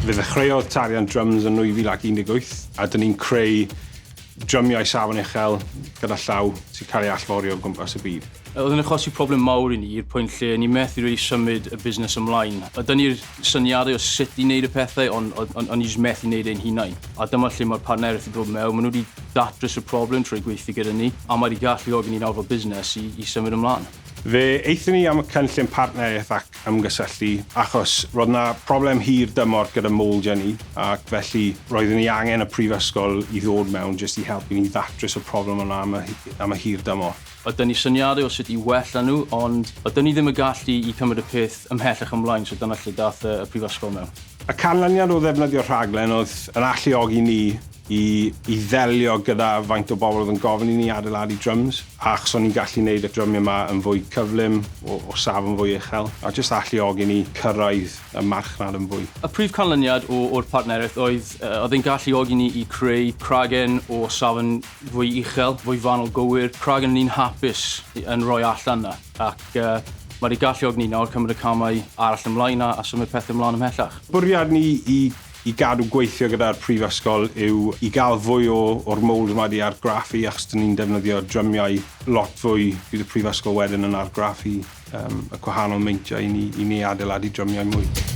Fe ddechreuodd Tarian Drums yn 2018 a dyn ni'n creu drymiau safon uchel gyda llaw sy'n cael ei allforio o gwmpas y byd. Oedd yn achosi problem mawr i ni i'r pwynt lle ni methu really symud y busnes ymlaen. Oedd 'da ni'r syniadau o sut i wneud y pethau, ond o'n ni jyst methu wneud ein hunain. A dyma lle mae'r partneriaeth yn dod mewn. Maen nhw wedi datrys y problem trwy gweithio gyda ni, a mae wedi galluogi ni nawr fel busnes i symud ymlaen. Fe aethon ni am y cynllun partneriaeth ac ymgysylltu achos roedd 'na problem hir dymor gyda mouldiau ni ac felly roeddwn ni angen y prifysgol i ddod mewn jyst i helpu ni ddatrys y problem yna am y am y hir dymor. Oedd 'da ni syniadau o sut i wella nhw ond oedd 'da ni ddim y gallu i cymryd y peth ymhellach ymlaen so dyna lle dath y prifysgol mewn. Y canlyniad o ddefnyddio'r rhaglen oedd yn alluogi ni i i ddelio gyda faint o bobl oedd yn gofyn i ni adeiladu drums, achos o'n i'n gallu neud y drymiau 'ma yn fwy cyflym, o o safon fwy uchel, a jyst alluogi ni cyrraedd y marchnad yn fwy. Y prif canlyniad o o'r partneriaeth oedd yy oedd e'n galluogi ni i creu cragen o safon fwy uchel, fwy fanwl gywir, cragen o'n i'n hapus yn rhoi allan 'na, ac yy mae 'di galluogi ni nawr cymryd y camau arall ymlaen a a symud pethe ymlaen ymhellach. Bwriad ni i i gadw gweithio gyda'r prifysgol yw i gael fwy o o'r mould 'ma 'di argraffu achos 'dyn ni'n defnyddio drymiau lot fwy bydd y prifysgol wedyn yn argraffu yym y gwahanol meintiau i ni i ni adeiladu drymiau mwy.